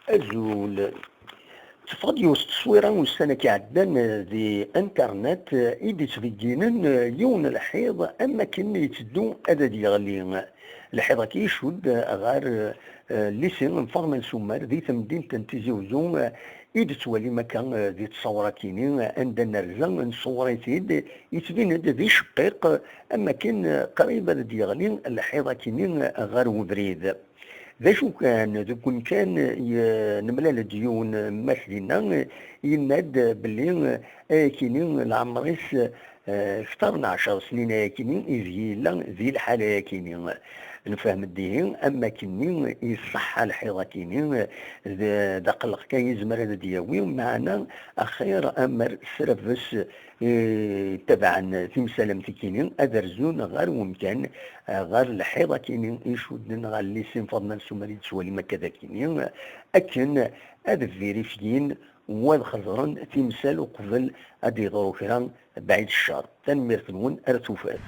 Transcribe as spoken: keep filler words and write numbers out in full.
Azul. Teffeɣ-d yiwet n tteswira ussan-agi iɛeddan di internet i d-ittbegginen yiwen n lḥiḍ am akken yetteddu ad d-yeɣli. Lḥiḍ-agi icudd ɣer lycée n Faḍma n Sumer di temdint n Tizi Uzzu, i d-tettwalim akka di tṣawra-kini, anda nerza nṣewwer-it-id, yettbin-d d icqqiq am akken qrib ad d-yeɣli lḥiḍ-akini ɣer ubrid. D acu kan, deg umkan nemlal-d yiwen n mak dinna, yenna-d belli ayakini leɛmer-is kter n ɛecṛ snin ayakini ideg yella di lḥala-yakini. Nfehmed ihi am akkenni iṣeḥḥa lḥiḍ-akini, d, d aqelleq kan yezmer ad d-yawi, meɛna axir amer srabes tabɛen timsal am tikini ad rzun ɣer wemkan, ɣer lḥiḍ akini icudden ɣer lycée n Faḍma n Sumer i d-tettwalim akka d akini, akken ad vérifyin u ad xeẓren timsal uqbel ad d-yeḍru kra, bɛid ccer. Tanemmirt-nwen, ar tufat.